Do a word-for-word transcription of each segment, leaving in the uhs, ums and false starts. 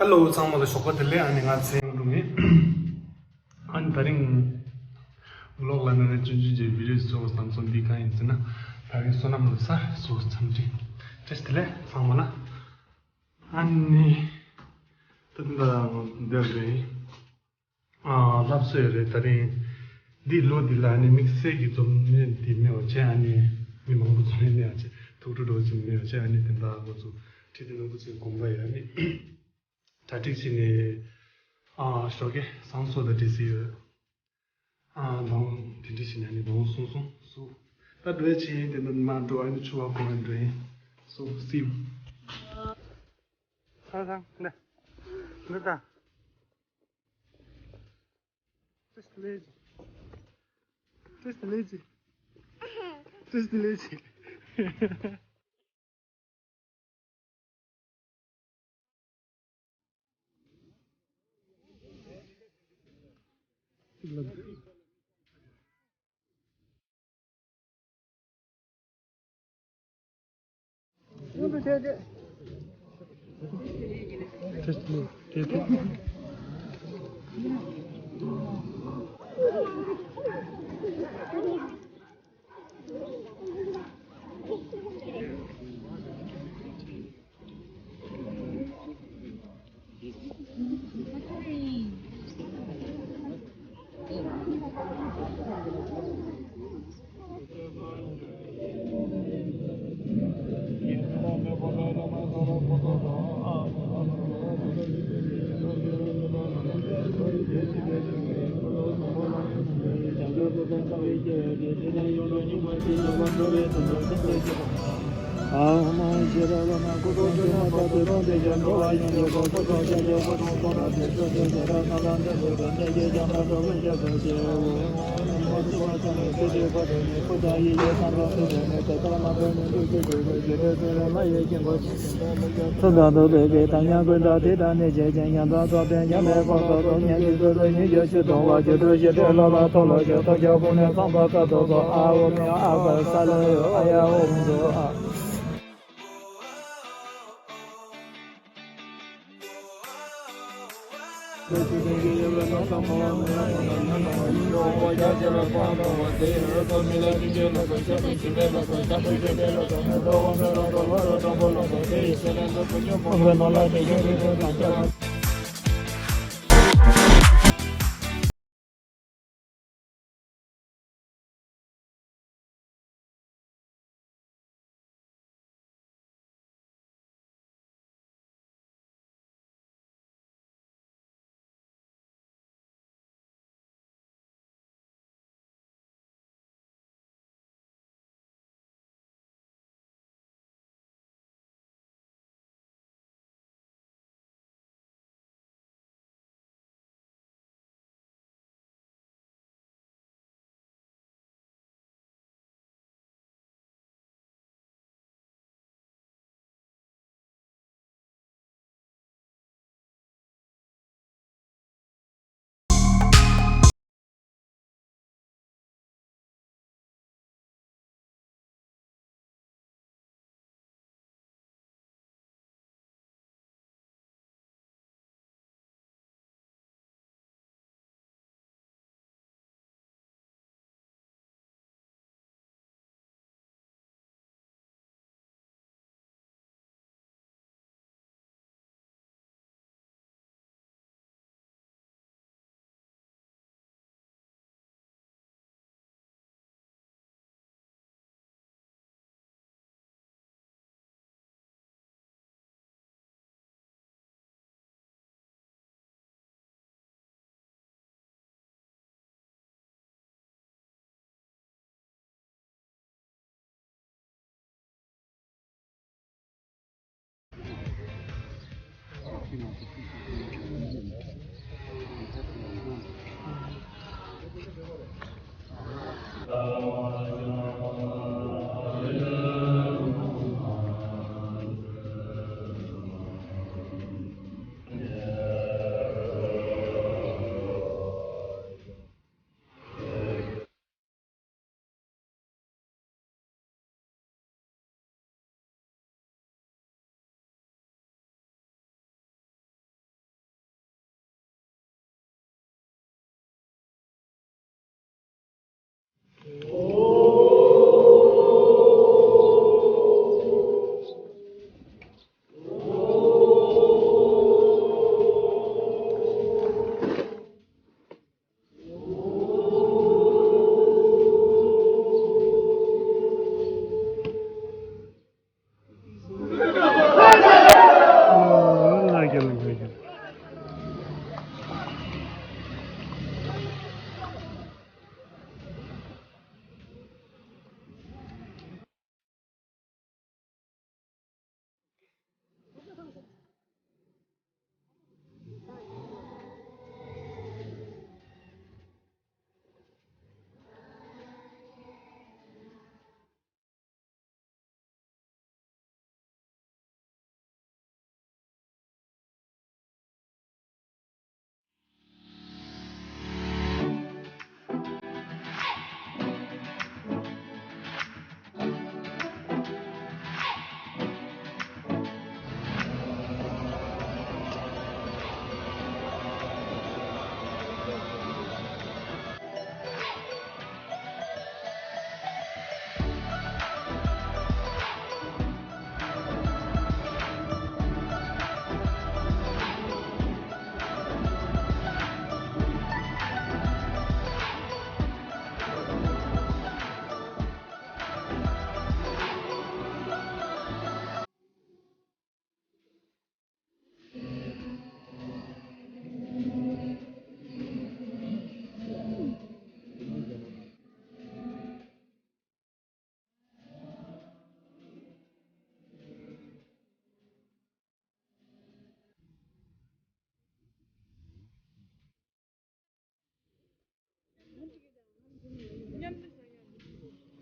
ཧེ་ལོ། ཚང་མ་ལ་ཞོགས་པ་བདེ་ལེགས། ཨ་ནི་ང་ཚེ་རིང་སྒྲོལ་མ་ཡིན། ཨ་ནི་དེ་རིང་ཝི་ལོག་ལབ་ན་རེད། ཆུང་ཆུང་ཅིག་བི་ཌིའོ་བཟོ་བསམ་སོང་། འདི་གང་ཡིན་ཟེར་ན། དེ་རིང་བསོད་ནམས་ལ་ས་བཟོ་འཚམས་འདྲི། བཀྲ་ཤིས་བདེ་ལེགས་ཚང་མ་ལ། ཨ་ནི་ད་ལྟ་འདིར་རེད། ཨ། སློབ་གསོ་ཡོད་རེད། དེ་རིང་འདི་ལོ་འདི་ལ་ཨ་ནི་དམིགས་བསལ་གྱི་འཛོམས་གནས་འདི་མེད་པ་བྱས། ཨ་ནི་མི་མང་པོ་འཛོམས་གནས་མེད་པ་བྱས། ཐུགས་སྤྲོ་སྤྲོ་ཅིག་མེད་པ་བྱས། ཨ་ནི་དེ་འདྲ་ཁོང་ཚོ་ཁྲིད་དེ་ནོར་བུ་ཚོའི་དགོངས་པ་ཡོད། ཨ་ནི་གྲ་སྒྲིག་བྱས་ནས། ཨ། ཞོགས་ཀས་བསང་གསོལ་དང་འབྲེལ་སྲིད་ཡོད། ཨ། ལོང་དེ་འདྲ་བྱས་ནས་ཨ་ནི་ལོང་སོང་སོང་སུ། ད་འགྲོ་ཡ་ཆེ་ཡིན། དེ་འདྲ་མ་འགྲོ། ཨ་ནི་ཆུ་བ་གོང་ལ་འགྲོ་ཡིན། སོ་སིའུ། ཚང་ཚང་འདི་འདི་ད། Just lazy. Just lazy. Just lazy. ཐུན་དང་དུ་བའི་གི་ཐ་སྙད་ཀུན་བྲལ་དེ་དང་ནི་བྱེད་ཅིང་ཉམས་དང་རྫོགས་ཏེ་ཉམས་པའི་དཔལ་དུ་ཐུགས་ཉིད་ཀྱི་ཚུལ་དུ་ཉིད་ཀྱི་ཆོས་སྟོང་པ་སྒྱུ་འཕྲུལ་ཞི་ཁྲོའི་བླ་མ་མཐོལ་ལོ་བཤད་ཐོབ་བྱ་ཀུན་ནས་ཚངས་པ་དཀའ་ཐུབ་སོགས། ཨ་ཨོ་མི་ཨ་ག་ས་ལེ་ཨ་ཡ་ཧོ་དུ་ཨ།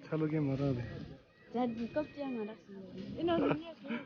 ཁ་ལོ་སྐད་མ་རག་རེད། ད་འདི་སྐབས་ཅིག་མ་རག་སོང་། ཨེ་ན་རུ་ཉལ་ཤོག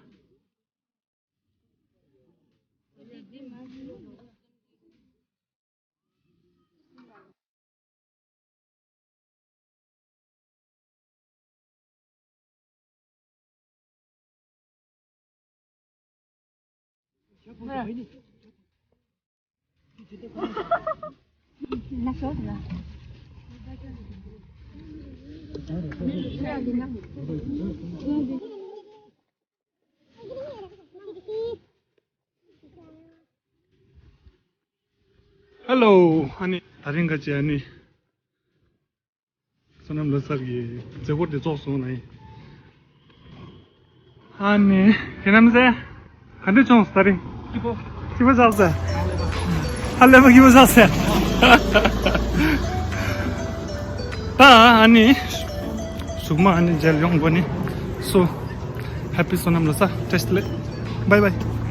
Hello. ཨ་ནི་ད་རིང་ག་ཅི་ཨ་ནི་བསོད་ནམས་ལོ་གསར་གྱི་མཛད་སྒོ་དེ་ཚོགས་སོང་ནའི། ཨ་ནི་དེ་ནམ་ཟེ་ག་འདྲ་བྱུང་ད་རིང་། སྐྱིད་པོ། སྐྱིད་པོ་ཆགས་ཟེ། ཧ་ལས་པ་སྐྱིད་པོ་ཆགས་ཟེ། ད་ཨ་ནི་གཞུག་མ་ཨ་ནི་མཇལ་ཡོང་དགོས་ནི། So, happy བསོད་ནམས་ལོ་གསར། བཀྲ་ཤིས་བདེ་ལེགས། Bye bye.